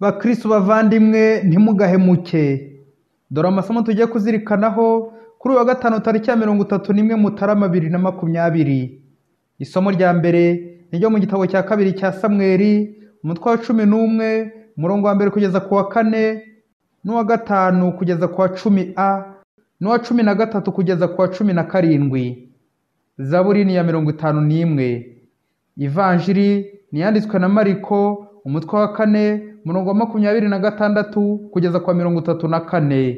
Bakristu bavandimwe, ntimugahemuke. Dore amasomo tugiye kuzirikanaho kuri uyu wa gatanu tariki ya 31 Mutarama 2020. Isomo rya mbere ni ryo mu gitabo cya kabiri cya Samweli, umutwe wa 11, umurongo wa 1 kugeza ku wa 4, n'uwa 5 kugeza ku wa 10a, n'uwa 13 kugeza ku wa 17. Zaburi ni ya 51. Ivanjiri ni iyanditswe na Mariko, umutwe wa 4, umurongo wa 26 kugeza ku wa 34.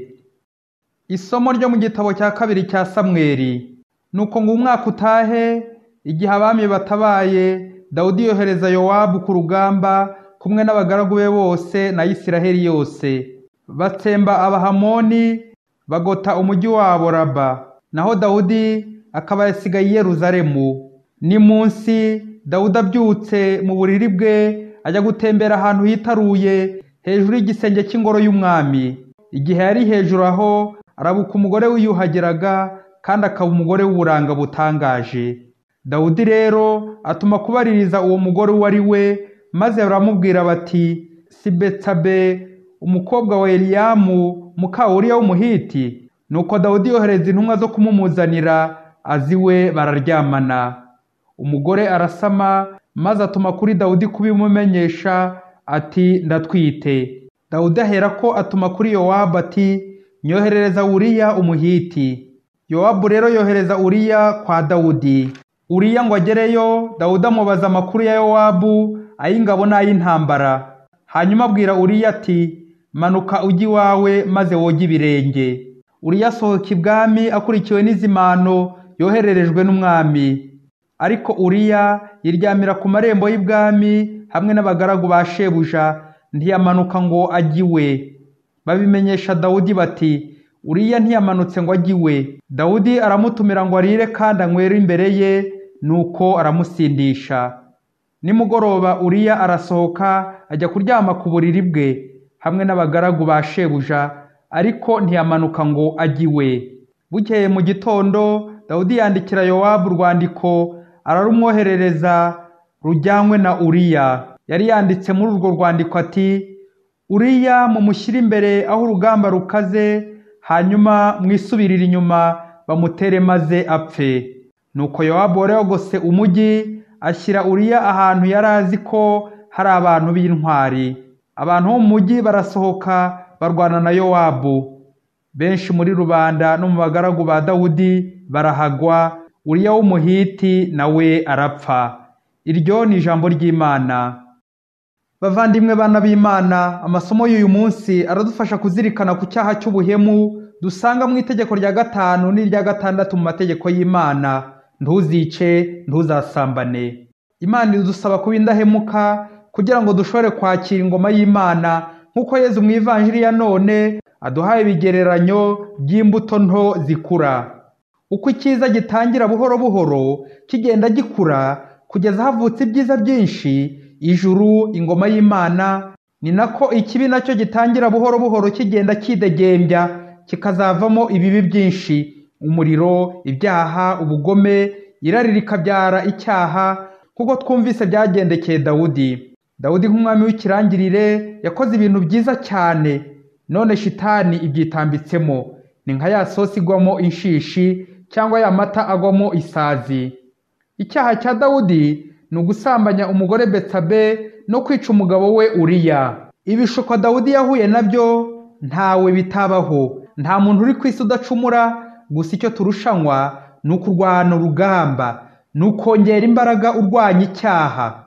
Isomo ryo mu gitabo cya kabiri cya Samweli. Nuko ngo umwaka utahe, igihe abami batabaye, Dawudi yohereza Yowabu ku rugamba kumwe n'abagaragu be bose na Isiraheli yose. Batsemba Abahamoni, bagota umujyi wabo Raba. Naho Dawudi akaba yasigaye i Yeruzalemu. Ni munsi Dawudi abyutse mu buriri bwe ajya gutembera ahantu hitaruye hejuru y'igisenge cy'ingoro y'umwami. Igihe yari hejuru aho, arabuka umugore wiyuhagiraga, kandi akaba umugore w'uburanga butangaje. Dawudi rero atuma kubaririza uwo mugore uwo ari we, maze baramubwira bati: si Betsabe umukobwa wa Eliyamu muka Uriya w'Umuhiti? Nuko Dawudi yohereza intumwa zo kumumuzanira, aza iwe bararyamana. Umugore arasama, maze atuma kuri Dawudi kubimumenyesha ati: ndatwite. Dawudi aherako atuma kuri Yowabu ati: nyoherereza Uriya Umuhiti. Yowabu rero yohereza Uriya kwa Dawudi. Uriya ngo agereyo, Dawudi amubaza amakuru ya Yowabu, ay'ingabo n'ay'intambara. Hanyuma abwira Uriya ati: manuka ujye iwawe maze woge ibirenge. Uriya asohoka ibwami akurikiwe n'izimano yohererejwe n'umwami. Ariko Uriya yiryamira ku marembo y'ibwami hamwe n'abagaragu ba shebuja, ntiyamanuka ngo ajye iwe. Babimenyesha Dawudi bati: Uriya ntiyamanutse ngo ajye iwe. Dawudi aramutumira ngo arire kandi anywere imbere ye, nuko aramusindisha. Nimugoroba Uriya arasohoka ajya kuryama ku buriri bwe hamwe n'abagaragu ba shebuja, ariko ntiyamanuka ngo ajye iwe. Bukeye mu gitondo Dawudi yandikira Yowabu urwandiko, ararumwoherereza rujyanywe na Uriya. Yari yanditse muri urwo rwandiko ati: Uriya mumushyire imbere aho urugamba rukaze, hanyuma mwisubirire inyuma bamutere maze apfe. Nuko Yowabu wari yagose umujyi ashyira Uriya ahantu yari azi ko hari abantu b'intwari. Abantu bo mu mujyi barasohoka barwana na Yowabu. Benshi muri rubanda no mu bagaragu ba Dawudi barahagwa, Uriya w'Umuhiti nawe arapfa. Iryo ni ijambo ry'Imana. Bavandimwe bana b'Imana, amasomo y'uyu munsi aradufasha kuzirikana ku cyaha cy'ubuhemu dusanga mu itegeko rya 5 n'irya 6 mu mategeko y'Imana: ntuzice, ntuzasambane. Imana idusaba kuba indahemuka kugira ngo dushobore kwakira ingoma y'Imana, nk'uko Yezu mu Ivanjiri ya none aduhaye ibigereranyo by'imbuto nto zikura. Uko icyiza gitangira buhoro buhoro kigenda gikura kugeza havutse ibyiza byinshi, ijuru, ingoma y'Imana, ni nako ikibi nacyo gitangira buhoro buhoro kigenda kidegembya kikazavamo ibibi byinshi, umuriro, ibyaha, ubugome, irari rikabyara icyaha, kuko twumvise byagendekeye Dawudi. Dawudi nk'umwami w'ikirangirire yakoze ibintu byiza cyane, none shitani ibyitambitsemo. Ni nka ya sosi igwamo inshishi cyangwa ya mata agwamo isazi. Icyaha cya Dawudi ni ugusambanya umugore Betsabe no kwica umugabo we Uriya. Ibishuko Dawudi yahuye nabyo ntawe bitabaho. Nta muntu uri ku isi udacumura, gusa icyo turushanywa ni ukurwana urugamba, ni ukongera imbaraga urwanya icyaha.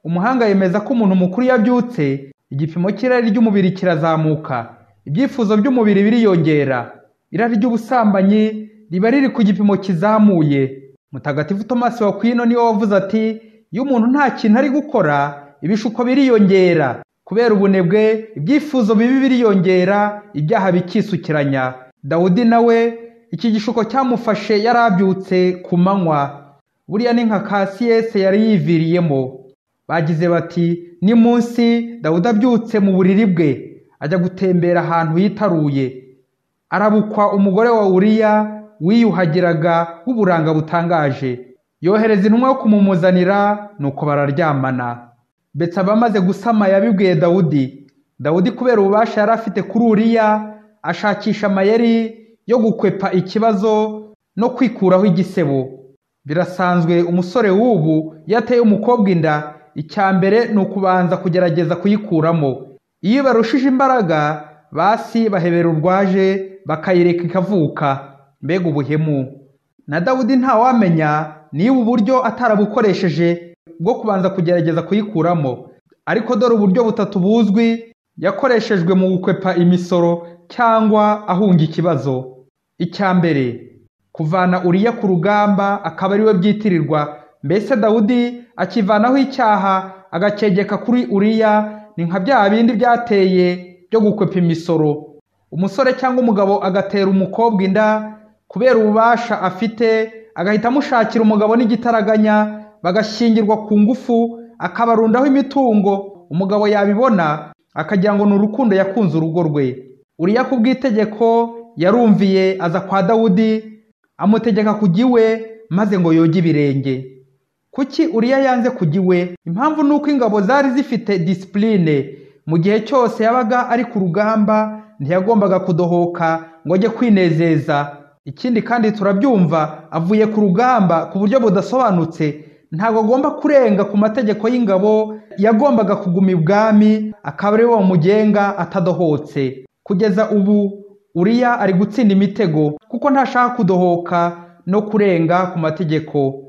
Umuhanga yemeza ko umuntu mukuru yabyutse, igipimo cy'irari ry'umubiri kirazamuka, ibyifuzo by'umubiri biriyongera, irari ry'ubusambanyi riba riri ku gipimo kizamuye. Mutagatifu Tomasi wa Akwino niwe wavuze ati: iyo umuntu nta kintu ari gukora, ibishuko biriyongera. Kubera ubunebwe, ibyifuzo bibi biriyongera, ibyaha bikisukiranya. Dawudi nawe iki gishuko cyamufashe yarabyutse ku manywa. Buriya ni nka Kasiyese yari yiviriyemo. Bagize bati: ni munsi Dawudi abyutse mu buriri bwe ajya gutembera ahantu hitaruye, arabukwa umugore wa Uriya wiyuhagiraga w'uburanga butangaje. Yohereza intumwa yo kumumuzanira, nuko bararyamana. Betsabe amaze gusama yabibwiye Dawudi. Dawudi kubera ububasha yari afite kuri Uriya, ashakisha amayeri yo gukwepa ikibazo no kwikuraho igisebo. Birasanzwe umusore w'ubu iyo ateye umukobwa inda, icya mbere ni ukubanza kugerageza kuyikuramo. Iyo barushije imbaraga, basi bahebera urwaje bakayireka ikavuka. Mbega ubuhemu! Na Dawudi ntawamenya niba uburyo atarabukoresheje bwo kubanza kugerageza kuyikuramo. Ariko dore uburyo butatu buzwi yakoreshejwe mu gukwepa imisoro cyangwa ahunga ikibazo. Icya mbere, kuvana Uriya ku rugamba akaba ariwe byitirirwa. Mbese Dawudi akivanaho icyaha agacyegeka kuri Uriya, ni nka bya bindi byateye byo gukwepa imisoro. Umusore cyangwa umugabo agatera umukobwa inda kubera ububasha afite, agahita amushakira umugabo n'igitaraganya, bagashyingirwa ku ngufu, akabarundaho imitungo. Umugabo yabibona akagira ngo ni urukundo yakunze urugo rwe. Uriya ku bw'itegeko yarumviye aza kwa Dawudi, amutegeka kujya iwe maze ngo yoge ibirenge. Kuki Uriya yanze kujya iwe? Impamvu ni uko ingabo zari zifite disipurine. Mu gihe cyose yabaga ari ku rugamba ntiyagombaga kudohoka ngo ajye kwinezeza. Ikindi kandi turabyumva, avuye ku rugamba ku buryo budasobanutse, ntabwo agomba kurenga ku mategeko y'ingabo. Yagombaga kuguma ibwami akaba ari we wamugenga atadohotse. Kugeza ubu Uriya ari gutsinda imitego kuko ntashaka kudohoka no kurenga ku mategeko.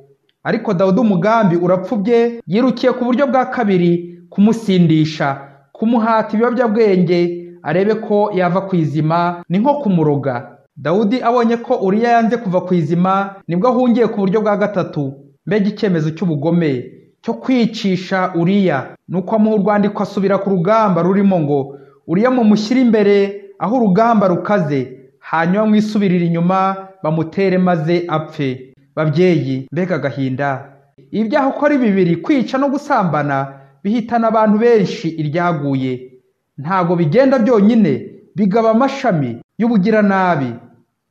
Ariko Dawudi umugambi urapfubye, yirukiye ku buryo bwa kabiri, kumusindisha, kumuhata ibiyobyabwenge arebe ko yava ku izima, ni nko kumuroga. Dawudi abonye ko Uriya yanze kuva ku izima, nibwo ahungiye ku buryo bwa gatatu. Mbega icyemezo cy'ubugome cyo kwicisha Uriya! Nuko amuha urwandiko asubira ku rugamba rurimo ngo Uriya mumushyire imbere aho urugamba rukaze, hanyuma mwisubirire inyuma bamutere maze apfe. Babyeyi, mbega agahinda! Ibyaha uko ari bibiri, kwica no gusambana, bihitana abantu benshi iryaguye. Ntago bigenda byonyine, bigaba amashami y'ubugiranabi.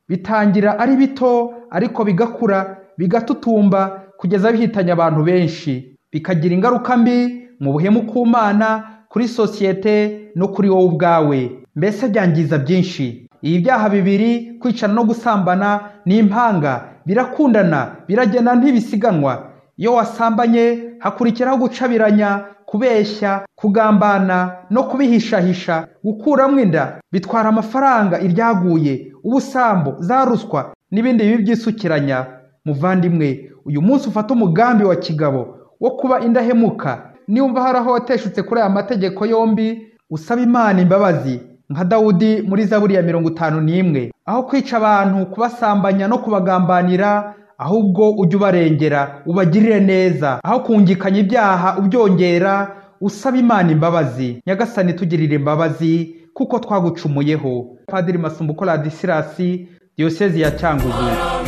Bitangira ari bito ariko bigakura, bigatutumba kugeza bihitanye abantu benshi, bikagira ingaruka mbi mu buhemu ku Mana, kuri sosiyete no kuri wowe ubwawe. Mbese byangiza byinshi. Ibi byaha bibiri, kwicana no gusambana, ni impanga, birakundana, biragenda ntibisiganwa. Iyo wasambanye hakurikiraho gucabiranya, kubeshya, kugambana no kubihishahisha, gukuramo inda, bitwara amafaranga iryaguye, ubusambo, za ruswa n'ibindi bibi byisukiranya. Muvandimwe, uyu munsi ufate umugambi wa kigabo wo kuba indahemuka. Niwumva hari aho wateshutse kuri aya mategeko yombi, usaba Imana imbabazi nka Dawudi muri Zaburi ya 51. Aho kwica abantu, kubasambanya no kubagambanira, ahubwo ujye ubarengera, ubagirire neza. Aho kungikanya ibyaha ubyongera, usaba Imana imbabazi. Nyagasani, tugirire imbabazi kuko twagucumuyeho. Padiri Masumbuko Ladisirasi, Diyosezi ya Cyangugu.